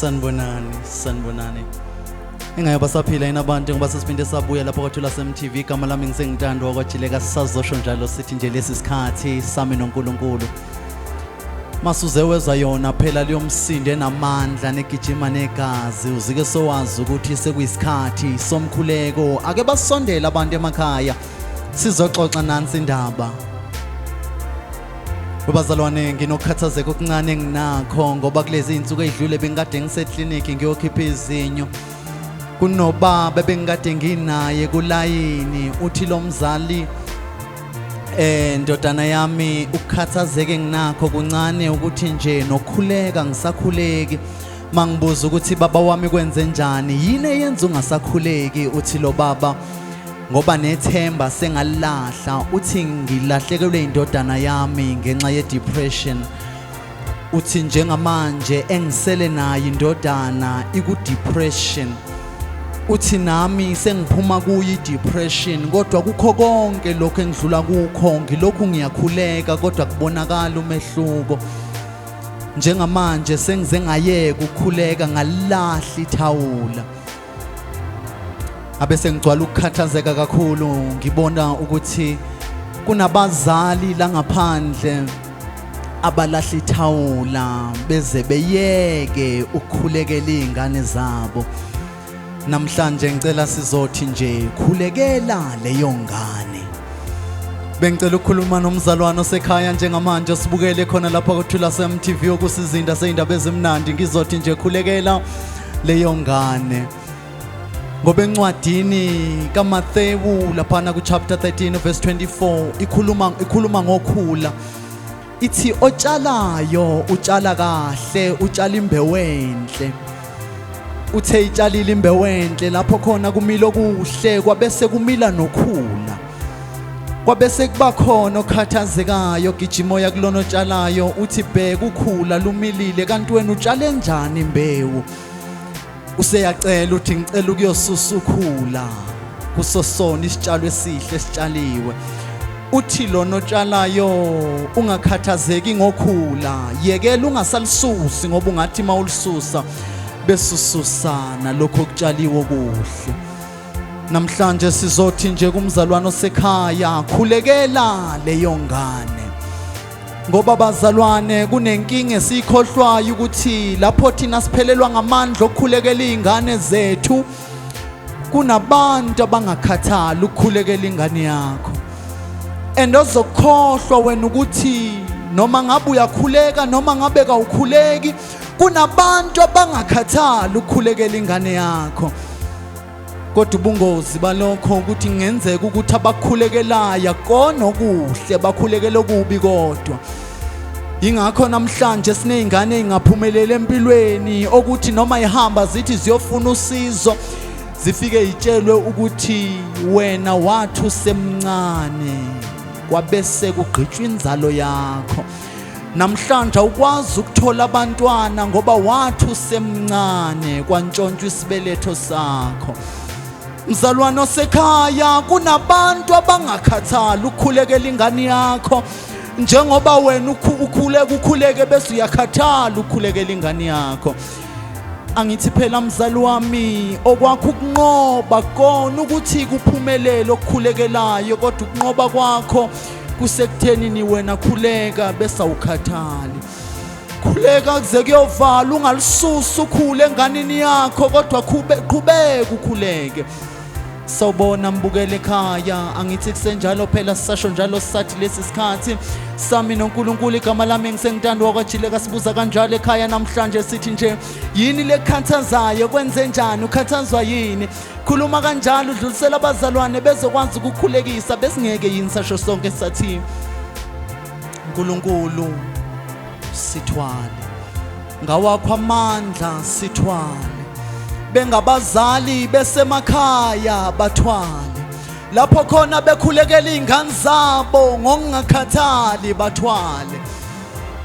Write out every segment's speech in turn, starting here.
Sanibonani, sanibonani. Engabe basaphila yini abantu ngoba sesiphinde sabuya lapho kwathula SMTV. Igama lami ngisengintando wakwaJileka, sisazosho njalo sithi nje lesi sikhathi sami noNkulunkulu. Masuze wezwa yona phela leyomsindo enamandla negijima negazi, uzike sowazi ukuthi sekuyisikhathi somkhuleko. Ake basondele abantu emakhaya sizoxoxa nansi indaba. Bazalwane, nginokukhathazeka okuncane enginakho ngoba kulezi iy'nsuku ey'dlule bengikade ngiseklinikhi ngiyokhipha izinyo. Kunobaba ebengikade nginaye kulayini, uthi lo mzali, ndodana yami, ukukhathazeka enginakho kuncane ukuthi nje nokhuleka ngisakhuleki. Mangibuza ukuthi baba wami kwenze njani, yini eyenza ungasakhuleki, uthi lo baba ngoba nethemba sengalilahla, uthi ngilahlekelwe indodana yami ngenxa ye-depression. Uthi njengamanje engisele nayo indodana iku-depression, uthi nami sengiphuma kuyo i-depression, kodwa kukho konke lokhu engidlula kukho ngilokhu ngiyakhuleka kodwa kubonakala umehluko. Njengamanje sengize ngayeka ukukhuleka, ngalilahla ithawula. Abe sengigcwala ukukhathazeka kakhulu, ngibona ukuthi kunabazali la ngaphandle abalahla ithawula beze beyeke ukukhulekela izingane zabo. Namhlanje ngicela sizothi nje khulekela leyo ngane. Bengicela ukukhuluma nomzalwane osekhaya njengamanje sibukele khona lapha kuthula SMTV okusizinda seyindaba ezimnandi, ngizothi nje khulekela leyo ngane. Ngoba encwadini kaMathewu laphana ku chapter 13 verse 24 ikhuluma ngokhula, ithi otshalayo utshala kahle, utshala imbewu enhle. Uthe itshalile imbewu enhle, lapho khona kumila okuhle kwabese kumila nokhula, kwabese kuba khona okhathazekayo gijima oya kulona otshalayo, uthi bheka ukhula lumilile, kanti wena utshale njani imbewu? Useyacela uthi ngicela ukuyosusa ukhula kuso sona isitshalo esihle esitshaliwe. Uthi lona otshalayo ungakhathazeki ngokhula, yekela ungasalisusi, ngoba ungathi mawulisusa besususana lokho okutshaliwe okuhle. Namhlanje sizothi nje kumzalwane osekhaya, khulekela leyo ngane. Ngoba bazalwane kunenkinga esiyikhohlwayo ukuthi lapho thina siphelelwa ngamandla okukhulekela izingane zethu, kunabantu abangakhathali ukukhulekela ingane yakho. And ozokhohlwa wena ukuthi noma ngabe uyakhuleka noma ngabe kawukhuleki, kunabantu abangakhathali ukukhulekela ingane yakho. Kodwa ubungozi balokho ukuthi kungenzeka ukuthi abakhulekelayo akona okuhle, bakhulekela okubi. Kodwa ingakho namhlanje siney'ngane ey'ngaphumeleli empilweni, okuthi noma ihamba zithi ziyofuna usizo, zifike itshelwe ukuthi wena wathi usemncane kwabese kugqitshwa inzalo yakho. Namhlanje awukwazi ukuthola abantwana ngoba wathi usemncane kwantshontshwa isibeletho sakho. Mzalwane osekhaya, kunabantu abangakhathali ukukhulekela ingane yakho njengoba wena ukhuleka ukhuleke bese uyakhathala ukukhulekela ingane yakho. Angithi phela mzali wami, okwakho ukunqoba kona ukuthi kuphumelele okukhulekelayo, kodwa ukunqoba kwakho kusekutheni ni wena khuleka bese awukhathali. Khuleka kuze kuyovala, ungalisusa ukhule enganini yakho, kodwa qhubeka ukhuleke. Sawubona mbukele ekhaya, angithi kusenjalo phela, sisasho njalo sisathi lesi sikhathi sami noNkulunkulu. Igama lami ngisengintando wakwaJileka. Sibuza kanjalo ekhaya namhlanje sithi nje yini lekhathazayo, kwenze njani, ukhathazwa yini? Khuluma kanjalo udlulisela abazalwane bezokwazi ukukhulekisa. Besingeke yini sasho sonke sathi uNkulunkulu sithwale ngawakho amandla, sithwale bengabazali besemakhaya, bathwale lapho khona bekhulekela izingane zabo ngokungakhathali, bathwale.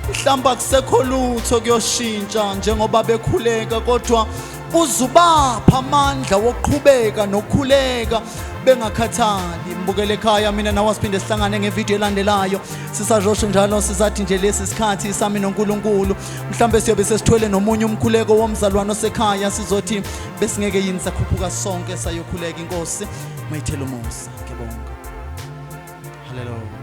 Mhlawumbe akusekho lutho kuyoshintsha njengoba bekhuleka, kodwa uzubapha amandla wokuqhubeka nokukhuleka. Bengakhathali. Mbukele ekhaya, mina nawe siphinde sihlangane ngevideo elandelayo. Sisazosho njalo, sisathi nje lesi sikhathi sami noNkulunkulu. Mhlambe siyobe sesithwele nomunye umkhuleko womzalwane osekhaya, sizothi besingeke yini sakhuphuka sonke sayokhuleka. Inkosi mayithele umusa. Ngiyabonga. Hallelujah.